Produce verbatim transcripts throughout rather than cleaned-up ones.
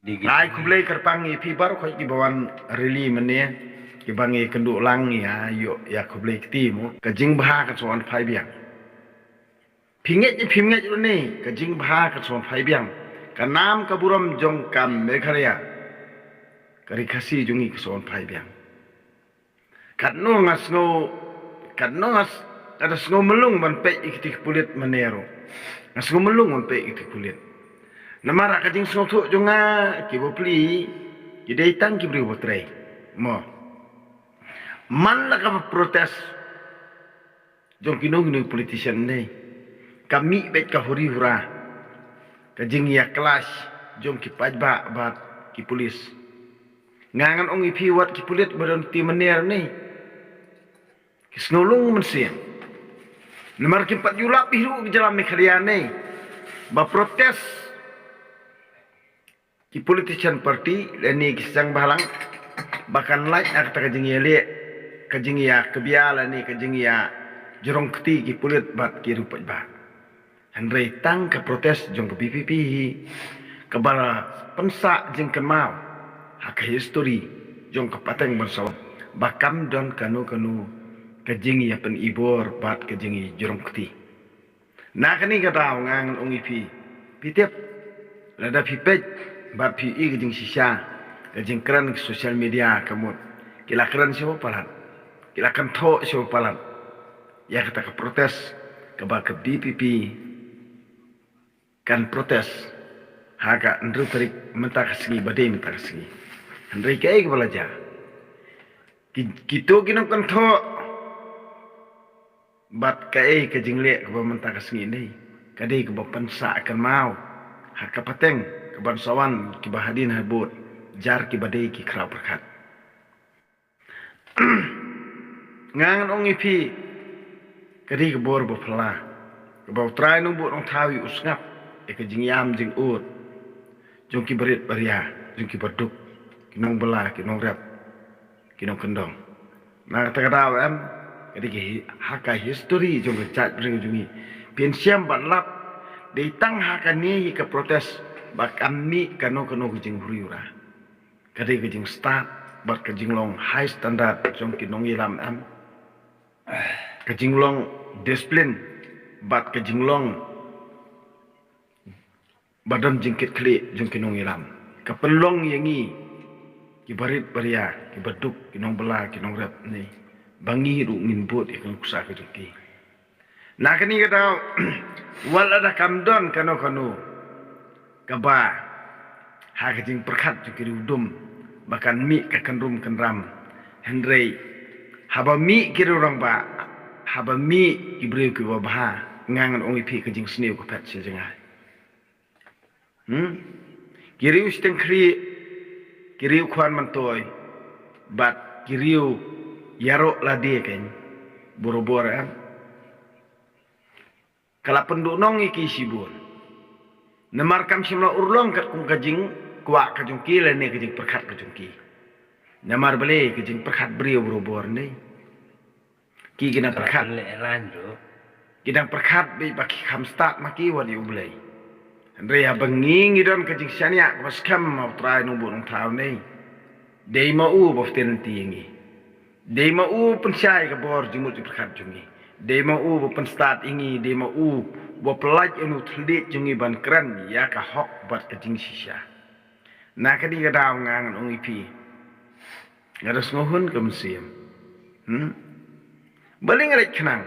Ai khublei kyrpang ïa phi baroh khoit kiba wan rally mynne, kiba ngi kynduh lang ïa ïoh ïa khublei kti mo. Ka jingbha ka sngewbha phai biang. Phi ngeit ne phim ngeit ruh ne, ka jingbha ka sngewbha phai biang. Ka nam ka burom jong ka Meghalaya, ka Ri Khasi jong ngi ka sngewbha phai biang. Katno nga sngew, katno nga s-, nga da sngew mlung ban peit ïa kiti ki pulit mynne ruh. Nga sngew mlung ban peit ïa kiti ki pulit. Namar ka jingsngewthuh jong nga, ki bapli ki dei tang ki briew ba trei. Mo. Man la ka protest jong kino kino politician ne, ka mih beit ka huri hura, ka jingïa clash jong ki paidbah bad ki pulit. Nga ngan ong ïa phi wat ki pulit ba don te mynne ne, ki sngew lung mynsiem. Namar kim pat ju lap hi ruh ki jylla Meghalaya ne ba protest ki politician party lane ki seng bhalang ba kan lait na kata ka jingïaleh, ka jingïakbia lane ka jingïajrong kti ki pulit bad ki riew paidbah. Hynrei tang ka protest jong ka VPP hi kaba la pynsah jingkynmaw ha ka history jong ka pateng ban sawat ba kam don kano kano ka jingïapynibor bad ka jingïajrong kti. Na kane ka daw nga ngan ong ïa phi, phi tip, lada phi peit bad phi ïohi ka jingshisha, ka jingkren ka social media ka mut ki la kren shuwa palat, ki la kynthoh shuwa palat ïa kata ka protest kaba ka VPP kan protest ha ka hynriew tarik mynta ka sngi, ba dei mynta ka sngi. Hynrei kaei kaba la jia? Ki, kito ki nongkynthoh bad kaei ka jingleh kaba mynta ka sngi ne, ka dei kaba pynsah kynmaw ha ka pateng ka ban sa wan kiba hadien habud, jar kiba dei ki khraw pyrkhat. Nga ngan ong ïa phi, ka dei ka bor ba phylla kaba U Trai Nongbuh Nongthaw u sngap ïa ka jingïam jingud jong ki barit baria, jong ki baduk, ki nongbylla, ki nongrep, ki nongkyndong. Na kata ka daw em, ka dei ka hi-, ha ka history jong ka jaitbynriew jong ngi, phin shem bad lap, dei tang ha kane hi ka protest ba kam mih kano kano ka jinghuri hura. Ka dei ka jingstad bad ka jinglong high standard jong ki nongïalam em, ka jinglong discipline bad ka jinglong ba don jingkitkhlieh jong ki nongïalam, ka pynlong ïa ngi ki barit baria, ki baduk, ki nongbylla, ki nongrep ne, ba ngi ruh ngin bud ïa ka nuksa ka jong ki. Na kane ka daw, wat lada kam don kano kano kaba ha ka jingpyrkhat jong ki riewdum ba kan mih ka kynrum kynram, hynrei haba mih ki riewrangbah, haba mih ki briew kiba bha, nga ngan ong ïa phi, ka jingsniew ka phet sha jngai. Hmm? Ki riew shiteng khrieh, ki riew khwan myntoi bad ki riew ïaroh lade, kan, borabor em, ka la pynduhnong ïa ki shibun. Namar kam shym la urlong katkum ka jingkwah ka jong ki lane ka jingpyrkhat ka jong ki. Namar balei? Ka jingpyrkhat briew borabor ne. Ki, ki nang pyrkhat. Ki nang pyrkhat beit ba ki kham stad ma ki wat ïa U Blei. Hynrei haba ngi ngi don ka jingshaniah kaba skhem ha U Trai Nongbuh Nongthaw ne, dei ma u ba pynthikna ïa ngi. Dei ma u pynshai ka bor jingmut jingpyrkhat jong ngi. Dei ma u ba pynstad ïa ngi, dei ma u ba pyllait ïa u thylliej jong ngi ban kren ïa ka hok bad ka jingshisha. Na kane ka daw nga ngan ong ïa phi, nga da sngewhun ka mynsiem. Hmm? Balei nga leit khnang?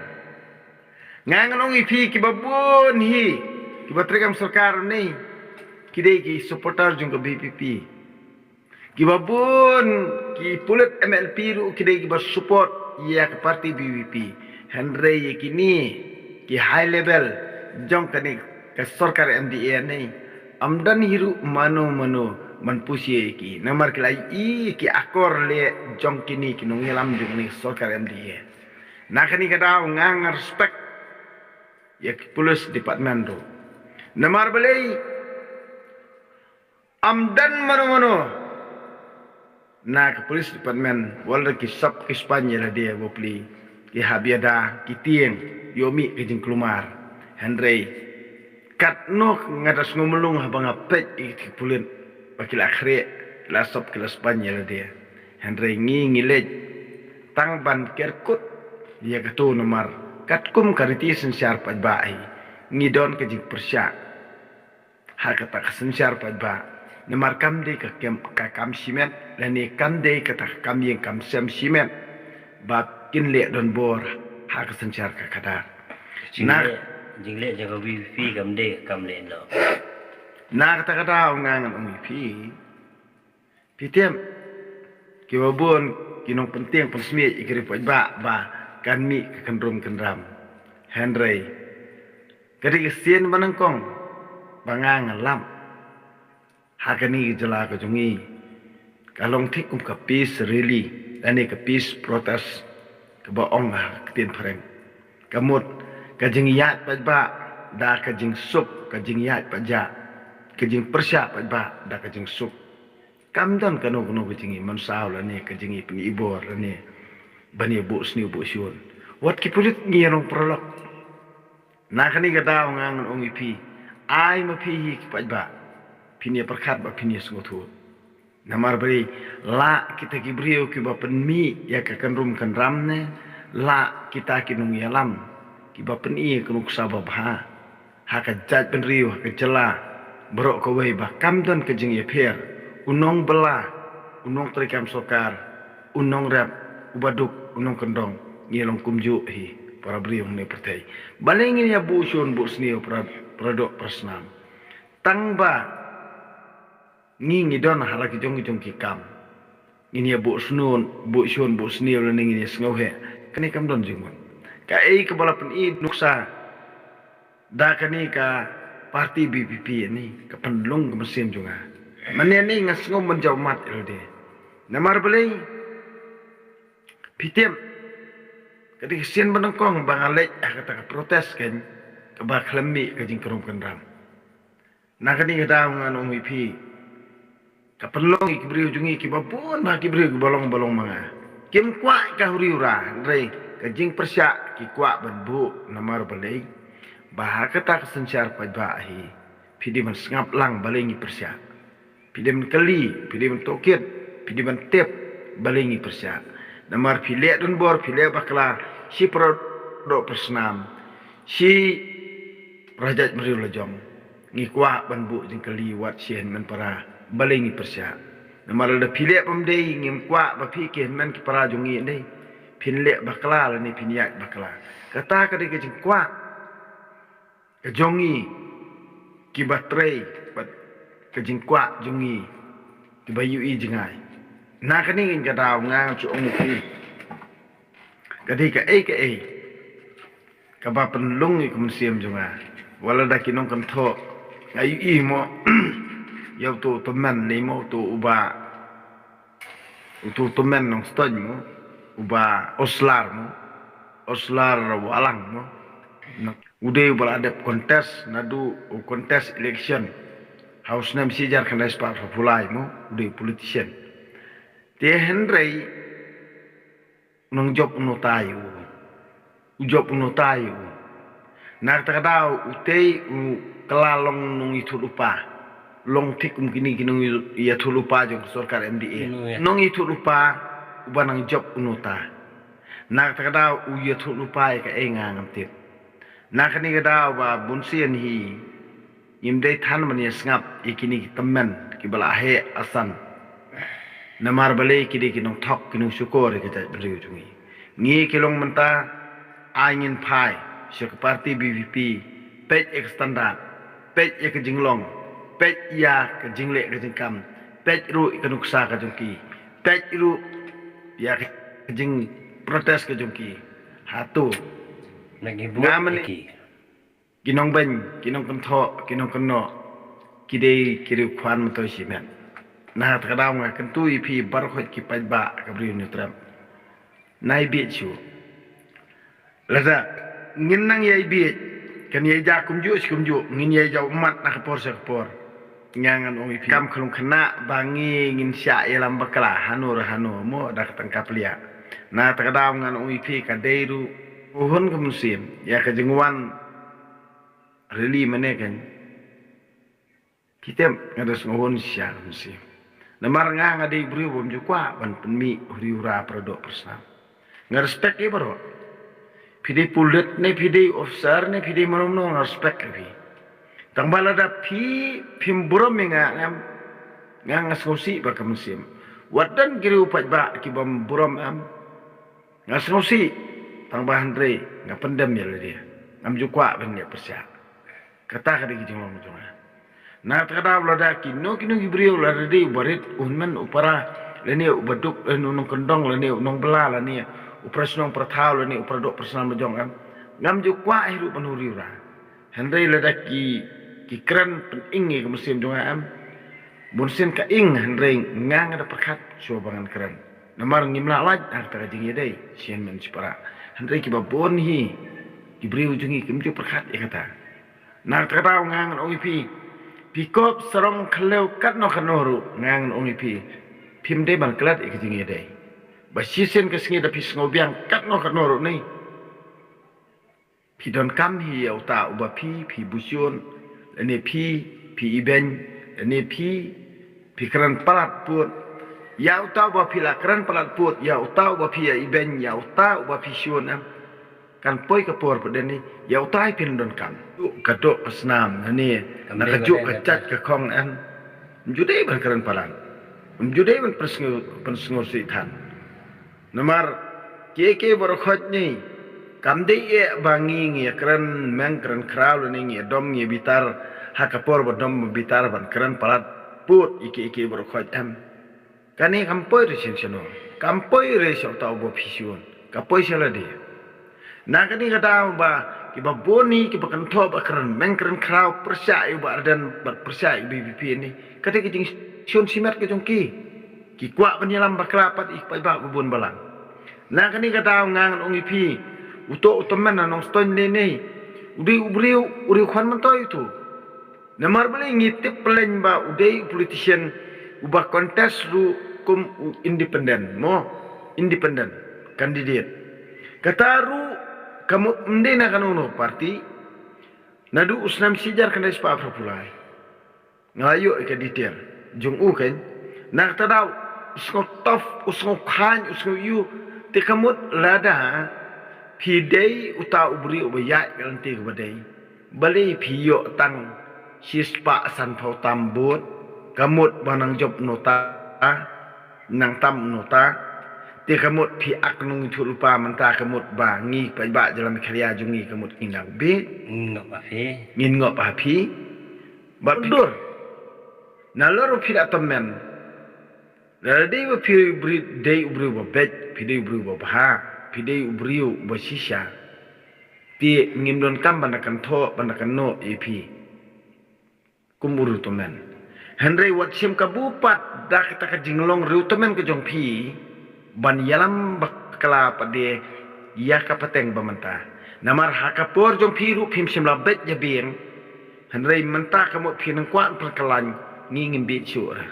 Nga ngan ong ïa phi, kiba bun hi kiba trei kam sorkar ne, ki dei ki supporter jong ka VPP. Kiba bun ki pulit MLP ruh ki dei kiba support ïa ka party VPP. Hynrei ïa kine ki high level jong kane ka sorkar MDA ne, ym don hi ruh mano mano ban push ïa ki. Namar ki la ïohi ïa ki akor leh jong kine ki nongïalam jong kane ka sorkar MDA. Na kane ka daw nga ngan respect ïa ki police department ruh. Namar balei? Ym don mano mano na ka police department wat la ki sap ki spah ïa lade, bapli, ki hap ïada, ki tieng, ïoh mih ka jingkulmar. Hynrei katno nga da sngewmlung haba nga peit ïa ki pulit ba ki la khreh, ki la sop, ki la sbaiñ ïa lade. Hynrei ngi ngi leit tang ban kerkut ïa kato namar katkum ka riti synshar paidbah hi ngi don ka jingpyrshah ha kata ka synshar paidbah. Namar kam dei ka kem, ka kam shimet, lane kam dei kata ka kam ïing kam sem shimet ba kin leh donbor ha ka synshar ka khadar. Na jingleh, jingleh jong ka VPP kam dei ka kam lehnoh. Na kata ka daw nga ngan ong ïa phi, phi tip, kiba bun ki nongpynthiang pynsmiej ïa ki riewpaidbah ba kan mih ka kynrum kynram. Hynrei ka dei ka sien ba nyngkong ba nga ngan lap ha kane ka jylla ka jong ngi, ka long thik kum ka peace rally lane ka peace protest, kaba ong ha ka ktien phareng. Ka mut ka jingïaid paidbah da ka jingsuk, ka jingïaid paidbah, ka jingpyrshah paidbah da ka jingsuk. Kam don kano kano ka jingïamynsaw lane ka jingïapynïbor lane ban ïa buh sniew buh shun. Wat ki pulit ngi ïa long paralok. Na kane ka daw nga ngan ong ïa phi, ai ma phi hi ki paidbah, phin ïa pyrkhat bad phin ïa sngewthuh. Namar balei? Lah kita ki briew kiba pynmih ïa ka kynrum kynram ne lah kita ki nongïalam kiba pyni ïa ka nuksa babha ha ka jaitbynriew, ha ka jylla baroh kawei ba kam don ka jingïapher. U nongbylla, u nongtrei kam sorkar, u nongrep, u baduk, u nongkyndong, ngi long kumjuh hi para briew hangne pyrthei. Balei ngin ïa buh shun buh sniew para, para doh para snam? Tang ba ngi ngi don ha la ki jong ki jong ki kam. Ngin ïa buh snun, buh shun, buh sniew lane ngin ïa sngewheh. Kane kam don jingmut. Kaei kaba la pyni nuksa da kane ka party VPP ne, ka pynlong ka mynsiem jong nga. Mane ne nga sngew mynjaw mat ïa lade. Namar balei? Phi tip, ka dei ka sien ba nyngkong ba nga leit ha kata ka protest kan, kaba khlem mih ka jingkynrum kynram. Na kane ka daw ngan ong ïa phi, ka pynlong ïa ki briew jong ngi kiba bun bha, ki briew kiba long ba long ma nga. Kim kwah ka huri hura, hynrei ka jingpyrshah ki kwah ban buh. Namar balei? Ba ha kata ka synshar paidbah hi phi dei ban sngap lang balei ngi pyrshah. Phi dei ban kylli, phi dei ban tohkit, phi dei ban tip balei ngi pyrshah. Namar phi leh donbor, phi leh bakla shi para doh para snam, shi para jaitbynriew la jong, ngi kwah ban buh jingkylli wat shi hynmen para balei ngi pyrshah. Namar lada phi leh bym dei, ngim kwah ba phi ki hynmen ki para jong ngi dei phin leh bakla lane phin ïaid bakla. Kata ka dei ka jingkwah ka jong ngi kiba trei bad ka jingkwah jong ngi kiba ïohi jngai. Na kane ka daw nga ngan shu ong ïa phi, ka dei kaei kaei kaba pynlong ïa ka mynsiem jong nga. Wat la da ki nongkynthoh, nga ïohi mo ïa uto u tymmen ne mo uto uba, uto u tymmen Nongstoiñ mo, uba Oslar mo, Oslar Wahlang mo. Na, u dei uba la dep contest, naduh u contest election ha u snem shi hajar khyndai spah phew lai mo, u dei u politician. Te hynrei u nang jop u nota ïa u. U jop u nota ïa u. Na kata ka daw utei u kylla long nongïathuhlypa. Long thik kum kine ki nongïathuhlypa jong ka sorkar M D A. Nongïathuhlypa uba nang jop u nota. Na kata ka daw u ïathuhlypa ïa kaei nga ngam tip. Na kane ka daw ba bun sien hi ngim dei than ban ïa sngap ïa kine ki tymmen kiba la heh asan. Namar balei? Ki dei ki nongthok, ki nongshukor ïa ka jaitbynriew jong ngi. Ngi ki long mynta, ai ngin phai sha ka party VPP, peit ïa ka standard, peit ïa ka jinglong, peit ïa ka jingleh ka jingkam, peit ruh ïa ka nuksa ka jong ki, peit ruh ïa ka jingprotest ka jong ki. Hato nga mane ki nongbeiñ, ki nongkynthoh, ki nongkynnoh, ki dei ki riewkhwan myntoi shimet. Na kata ka daw nga kyntu ïa phi baroh ki paidbah ka Bri u Hynñiewtrep, nai bieit shuh. Lada ngin nang ïai bieit, kan ïai ja kumjuh shi kumjuh, ngin ïai ja ummat na ka por sha ka por. Nga ngan ong ïa phi, kam khlung khynnah ba ngi ngin shah ïalam bakla hano re hano mo da ka tang ka pliah. Na kata ka daw ngan ong ïa phi ka dei ruh u hun ka mynsiem ïa ka jingwan rally mane kan. Ki tip nga da sngewhun shisha ka mynsiem. Namar nga nga dei briew bym ju kwah ban pynmih huri hura para doh para snam. Nga respect ïa baroh. Phi dei pulit ne phi dei officer ne phi dei mano mano nga respect ïa phi. Tang ba lada phi phim burom ïa nga ngam nga nga sngewsih ba ka mynsiem. Wat don ki riew paidbah ki bym burom em. Nga sngewsih tang ba hynrei nga pyndem ïa lade. Ngam ju kwah ban ïa pyrshah. Kata ka dei ka jinglong jong nga. Na kata ka daw lada kino kino ki briew lada dei u barit u hynmen u para lane u baduk lane u nongkyndong lane u nongbylla lane u para shnong para thaw lane u para doh para snam jong em. Ngam ju kwah hi ruh ban huri hura. Hynrei lada ki ki kren pynïng ïa ka mynsiem jong nga em. Bun sien ka ïng hynrei nga nga da pyrkhat shuwa ba ngan kren. Namar ngim lah lait ha kata ka jingïadei shi hynmen shi para. Hynrei kiba bun hi ki briew jong ngi kim ju pyrkhat ïa kata. Na kata ka daw nga ngan ong ïa phi. Phi kop sarong khlem katno katno ruh nga ngan ong ïa phi. Phim dei ban klet ïa ka jingïadei. Ba shisien ka sngi da phi sngew biang katno katno ruh ne. Phi donkam hi ïa uta uba phi, phi bushun, lane phi, phi ibeiñ, lane phi, phi kren palat pud. Ïa uta uba phi la kren palat pud, ïa uta uba phi ïa ibeiñ, ïa uta uba phi shun em. Kan poi ka por pdeng ni, ïa uta hi phin donkam. Ka doh ka snam, lane na ka juk ka jait ka khong em. Ym ju dei ban kren palat. Ym ju dei ban pynsngew, pynsngew sih than. Namar ki ki baroh khoit ni kam dei eh ba ngi ngi kren meng kren khraw lane ngi dom ngi bitar ha ka por ba dom bitar ban kren palat pud ïa ki ki baroh khoit em. Kane kam poi re sien sien kam poi re sha uta uba phi shun ka poi sha lade. Na kane ka daw ba kiba bun hi kiba kynthoh ba kren meng kren khraw pyrshah ïa u Bah Ardent bad pyrshah ïa u B P P ni. Kata ka jingshun shimet ka jong ki. Ki kwah ban ïalam bakla pat ïa ki paidbah ba bun balang. Na kane ka daw nga ngan ong ïa phi uto u tymmen na Nongstoiñ ne ne u dei u briew u riew khwan myntoi uto. Namar balei ngi tip pyllein ba u dei u politician uba contest ruh kum u independent mo independent candidate. Kata ruh ka mut ym dei na kano kano party. Naduh u snem shi hajar khyndai spah phra phew lai nga la ïoh ïa ka detail jong u kein. Na kata daw u sngew tough u sngew khlaiñ u sngew ïu te ka mut lada phi dei uta u briew uba ïaid ka lynti kaba dei. Balei phi ïoh tang shi spah san phew tam vote ka mut ba nang jop nota nang tam nota. Te ka mut phi ak nongïathuhlypa mynta ka mut ba ngi paidbah jylla Meghalaya jong ngi ka mut ngi nang bieit. Ngin ngop ha phi. Ngin ngop ha phi. Ba phi dur. Nalor phi da tymmen. Lada dei ba phi dei u briew ba beit, phi dei u briew ba bha, phi dei u briew ba shisha. Te ngim donkam ban da kynthoh ban da kynnoh ïa phi. Kum u riewtymmen. Hynrei wat shim kabu pat da kata ka jinglong riewtymmen ka jong phi ban ïalam bakla pat de ïa ka pateng ba mynta. Namar ha ka por jong phi ruh phim shym la beit ïa biang. Hynrei mynta ka mut phi nang kwah pyrkhlaiñ ngi ngim bieit shuh ra.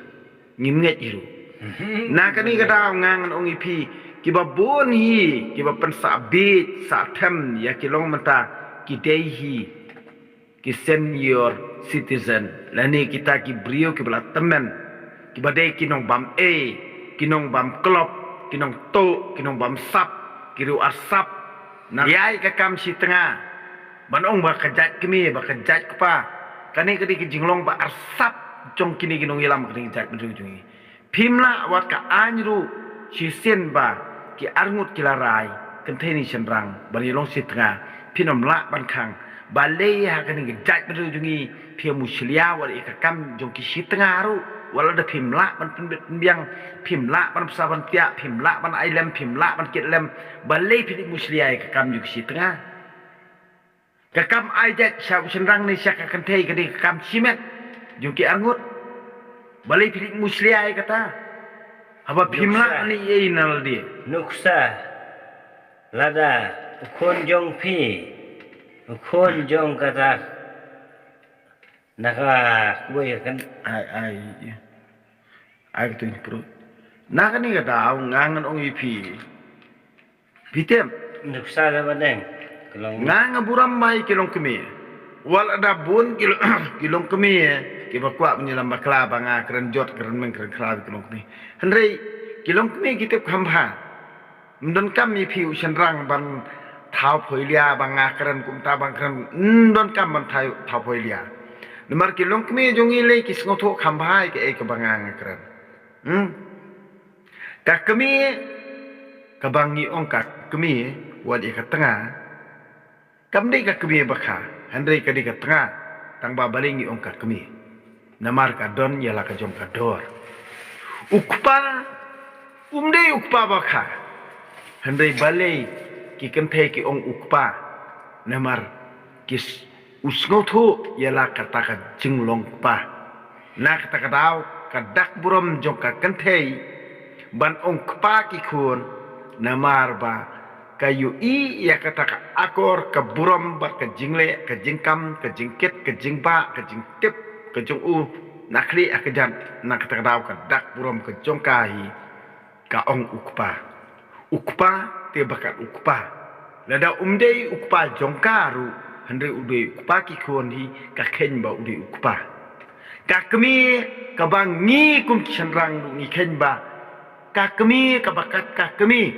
Ngim ngeit hi ruh. Na kane ka daw nga ngan ong ïa phi kiba bun hi kiba pynsah bieit sah them ïa ki long mynta ki dei hi ki senior citizen lane kita ki briew kiba la tymmen kiba dei ki nongbam ei ki nongbam klop ki nongtuh ki nongbam sap ki riew arsap. Na ïa ka kam shi tnga ban ong ba ka jait kmie ba ka jait kpa kane ka dei ka jinglong ba arsap jong kine ki nongïalam ka dei ka jait bynriew jong ngi. Phim lah wat ka aiñ ruh shisien ba ki arngut ki la rai kynthei ne shynrang ban ïalong shi tnga phin ym lah ban khang. Balei ha kane ka jait bynriew jong ngi phi ïa mushlia wat ïa ka kam jong ki shi tnga ruh wat lada phim lah ban pynbit pynbiang phim lah ban bsa ban piah phim lah ban ai lem phim lah ban kit lem. Balei phi dei mushlia ïa ka kam jong ki shi tnga. Ka kam ai jait sha u shynrang ne sha ka kynthei ka dei ka kam shimet jong ki arngut. Balei phi dei mushlia ïa kata haba phim lah ni ei na lade. Nuksa lada u khun jong phi u khun jong kata na ka kuwei kan ai ai ai ka tu prut na kane ka daw nga ngan ong ïa phi. Phi tip. Nuksa da ba deng. Nga nga burom mai ki long kmie. Wat lada bun ki long kmie. Iba kwah ban ïalam bakla ba nga kren jot, kren meng, kren khraw ïa ki longkmie. Hynrei ki longkmie ki tip kham bha. Ym donkam ïa phi u shynrang ban thaw phoilia ba nga kren kumta, ba nga kren. Ym donkam ban thaw, thaw phoilia. Namar ki longkmie jong ngi lei ki sngewthuh kham bha ïa kaei kaba nga, nga kren. Hmm? Ka kmie, kaba ngi ong ka kmie, wat ïa ka tnga. Kam dei ka kmie ba kha, hynrei ka dei ka tnga, tang ba balei ngi ong ka kmie. Namar ka don ïa la ka jong ka dor. U kpa, um dei u kpa ba kha, hynrei balei ki kynthei ki ong u kpa. Namar ki s-, u sngewthuh ïa la kata ka jinglong kpa. Na kata ka daw ka dak burom jong ka kynthei ban ong kpa ki khun, namar ba ka ïohi ïa kata ka akor ka burom bad ka jingleh, ka jingkam, ka jingkit, ka jingbah, ka jingtip ka jong u na khlieh ha kjat. Na kata ka daw ka dak burom ka jong ka hi ka ong u kpa. U kpa te ba kat u kpa. Lada um dei u kpa jong ka ruh, hynrei u dei u kpa ki khun hi, ka kheiñ ba u dei u kpa. Ka kmie, kaba ngi kum ki shynrang ruh ngi kheiñ ba ka kmie, kaba kat ka kmie.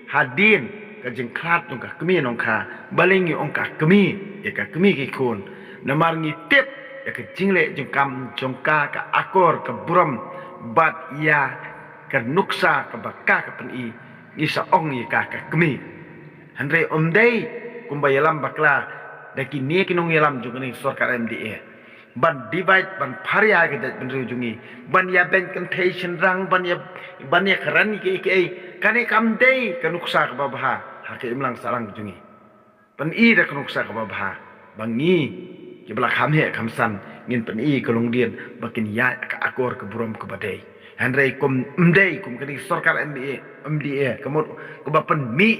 Hadien ka jingkhlad jong ka kmie nongkha, balei ngi ong ka kmie ïa ka kmie ki khun. Namar ngi tip ïa ka jingleh jingkam jong ka, ka akor ka burom bad ïa ka nuksa kaba ka, ka pyni, ngi sa ong ïa ka ka kmie. Hynrei um dei kumba ïalam bakla da kine ki nongïalam jong kane ka sorkar M D A ban divide, ban pharia ka jaitbynriew jong ngi, ban ïa beiñ kynthei shynrang, ban ïa, ban ïa kren kiei kiei. Kane kam dei ka nuksa kaba bha ha ka imlang sahlang jong ngi. Pyni da ka nuksa kaba bha ba ngi kiba la kham heh kham san ngin pyni ka longdien ba kin ïaid ka akor ka burom kaba dei. Hynrei kum ym dei, kum kane ka sorkar M D A, M D A ka mut kaba pynmih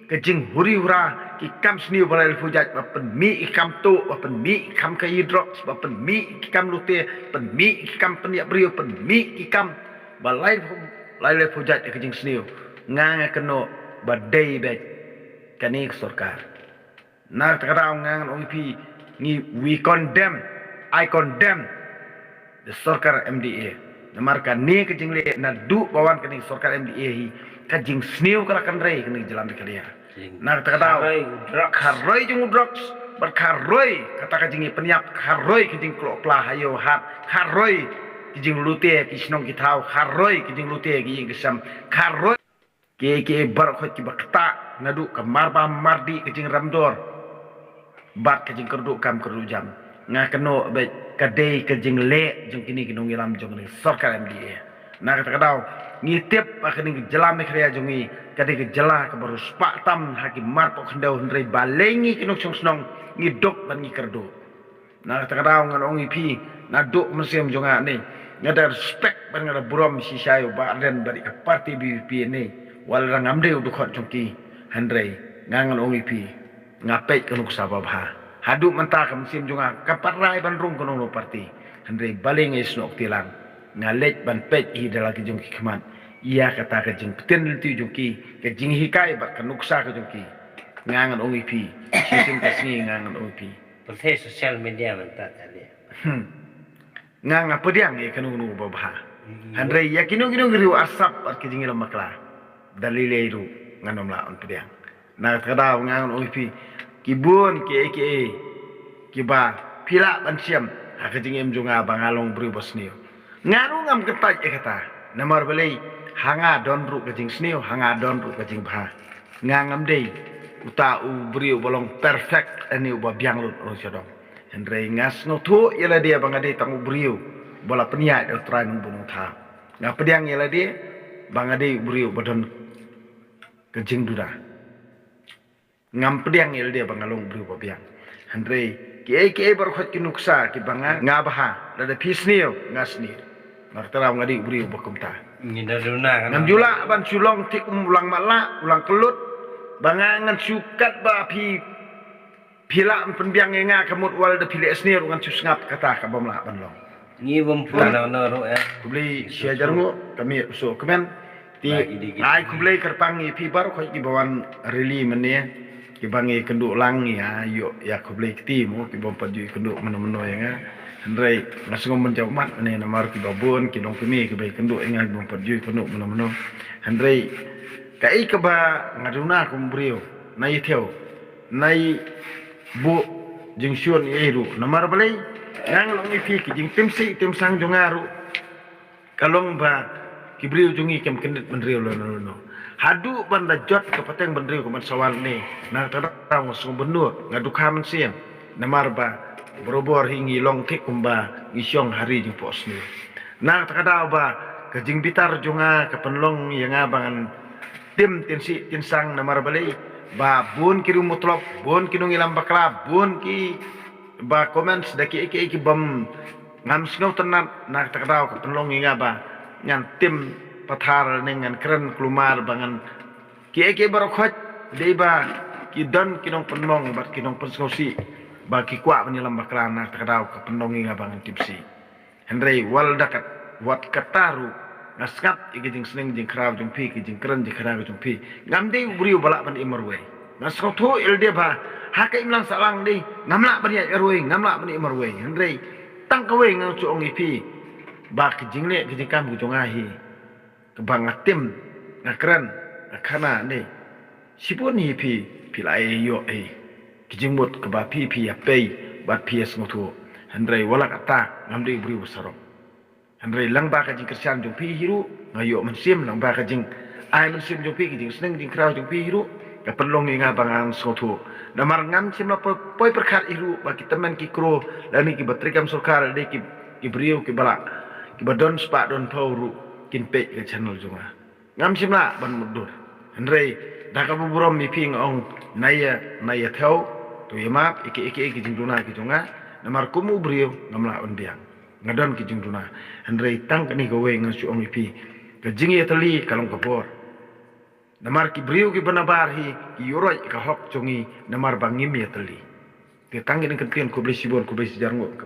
ka jinghuri hura ki kam sniew ba lai laiphew jait, ba pynmih ki kam tuh, ba pynmih ki kam khaïi drugs, ba pynmih ki kam lute, pynmih ki kam pynïap briew, pynmih ki kam ba lai, lai laiphew jait ka jingsniew. Nga nga kynnoh ba dei beit kane ka sorkar. Na kata ka daw nga ngan ong ïa phi, ngi, we condemn, I condemn the sorkar M D A. Namar kane ka jingleh naduh ba wan kane ka sorkar M D A hi, ka jingsniew ka la kynrei kane ka jylla Meghalaya. Na kata ka daw, kharoi u drugs, kharoi jong u drugs, bad kharoi kata ka jingïapynïap, kharoi ka jingkloi pla ha ïew hat, kharoi ka jinglute ki shnong ki thaw, kharoi ka jinglute ki ïing ki sem, kharoi ki, ki baroh khoit kiba ktah naduh ka marba mardih, ka jingrem dor bad ka jingkyrduh kam kyrduh jam. Nga kynnoh beit ka dei ka jingleh jong kine ki nongïalam jong kane ka sorkar M D A. Na kata ka daw ngi tip ba kane ka jylla Meghalaya jong ngi ka dei ka jylla kaba riewspah tam ha ki marpoh khyndew, hynrei balei ngi ki nongshong shnong ngi duk bad ngi kyrduh. Na kata ka daw ngan ong ïa phi, naduh mynsiem jong nga ne, nga da respect bad nga da burom shisha ïa u Bah Ardent bad ïa ka party V P P ne, wat la ngam dei u dkhot jong ki, hynrei nga ngan ong ïa phi, nga peit ka nuksa ba bha. Haduh mynta ka mynsiem jong nga kam pat rai ban rung kano kano party, hynrei balei nga ïasnoh kti lang, nga leit ban peit hi da la ki jong ki khmat ïa kata ka jingpyntip lynti jong ki, ka jinghikai bad ka nuksa ka jong ki. Nga ngan ong ïa phi, shisien ka sngi nga ngan ong ïa phi. Pyrthei social media mynta ka lieh. Hmm. Nga nga pdiang ïa kano kano ba bha. Hmm. Hynrei ïa kino kino ki riew arsap bad ki jingïalam bakla, da lei lei ruh ngan ym lah ban pdiang. Na kata ka daw nga ngan ong ïa phi, ki bun kiei kiei kiba phi lah ban shem ha ka jingim jong nga ba nga long briew ba sniew. Nga ruh ngam kyntait ïa kata. Namar balei, ha nga don ruh ka jingsniew, ha nga don ruh ka jingbha. Nga ngam dei uta u briew uba long perfect, ani uba biang lut ruh sha dong. Hynrei nga sngewthuh ïa lade ba nga dei tang u briew uba la pynïaid da U Trai Nongbun Nongthaw. Nga pdiang ïa lade ba nga dei u briew uba don ka jingduda. Ngam pdiang ïa lade ba nga long u briew ba biang. Hynrei kiei kiei baroh khoit ki nuksa kiba nga, nga bha, lada phi sniew nga sniew. Nga kata ruh nga dei u briew ba kumta. Ngi da duna kan. Ngam ju lah ban shu long thik um u lang matlah, u lang kyllut. Ba nga ngan shu kat ba phi, phi lah ban pynbiang ïa nga, ka mut wat lada phi leh sniew ruh ngan shu sngap, kata ka bym lah ban long. Ngi bym pun na na ruh eh. Khublei shihajar nguh, ka mih u soh kmen. Te ai khublei kyrpang ïa phi baroh khoit kiba wan rally mynne. kiba ngi kynduh lang ïa, ïoh ïa khublei kti mo, ki bym pat ju ïakynduh mynno mynno ïa nga. Hynrei nga sngewbha ban jaw mat ne namar kiba bun ki longkmie kiba ïakynduh ïa nga, ki bym pat ju ïakynduh mynno mynno. Hynrei kaei kaba nga duna kum u briew, nai ïa thew, nai buh jingshun ïa ruh. Namar balei? Nga long ïa phi, ki jingtim sih tim sang jong nga ruh ka long ba ki briew jong ngi kim kyndit bynriew lano lano. Haduh ban da jot ka pateng bynriew ka ban sa wan ne, na kata ka daw nga sngewbha ban nud, nga dukha mynsiem. Namar ba barabor hi ngi long thik kumba ngi shong ha ri jingphohsniew. Na kata ka daw ba ka jingbitar jong nga ka pynlong ïa nga ba ngan tim tin sih tin sang. Namar balei? Ba bun ki riew mutlop, bun ki nongïalam bakla, bun ki ba comments da ki, ki, ki bym, ngam sngewtynnat. Na kata ka daw ka pynlong ïa nga ba ngan tim pathar ne ngan kren kulmar ba ngan, ki, ki baroh khoit dei ba ki don ki nongpynmong bad ki nongpynsngewsih ba ki kwah ban ïalam bakla. Na kata ka daw ka pynlong ïa nga ba ngan tim sih. Hynrei wat la da kat, wat kata ruh, nga sngap ïa ki jingsneng jingkhraw jong phi, ki jingkren jingkhraw jong phi. Ngam dei u briew ba lah ban im marwei. Nga sngewthuh ïa lade ba ha ka imlang sahlang dei ngam lah ban ïaid marwei, ngam lah ban im marwei. Hynrei tang kawei nga shu ong ïa phi ba ki jingleh ki jingkam ki jong nga hi, kaba nga tim, nga kren, nga khana ne, shibun hi phi, phi la ïoh hi ki jingmut kaba phi, phi ïa pei bad phi ïa sngewthuh. Hynrei wat la kata, ngam dei u briew ba sarong. Hynrei lyngba ka jingkyrshan jong phi hi ruh, nga ïoh mynsiem, lyngba ka jingai mynsiem jong phi, ka jingsneng jingkhraw jong phi hi ruh, ka pynlong ïa nga ba ngan sngewthuh. Namar ngam shym la poi, poi pyrkhat hi ruh ba ki tymmen ki kro lane kiba treikam sorkar, lane ki, ki briew kiba lah, kiba don spah don phew ruh kin peit ka channel jong nga. Ngam shym lah ban mutdur. Hynrei da kaba burom ïa phi nga ong, nai ïa, nai ïa thew, to ïa map ïa ki, ïa ki, ïa ki jingduna ki jong nga. Namar kum u briew ngam lah ban biang, nga don ki jingduna. Hynrei tang kane kawei nga shu ong ïa phi, ka jingïatylli ka long ka bor. Namar ki briew kiba nabar hi ki ïuhroit ïa ka hok jong ngi namar ba ngim ïatylli. Te tang kine ki kyntien, khublei shibun, khublei shihajar nguh.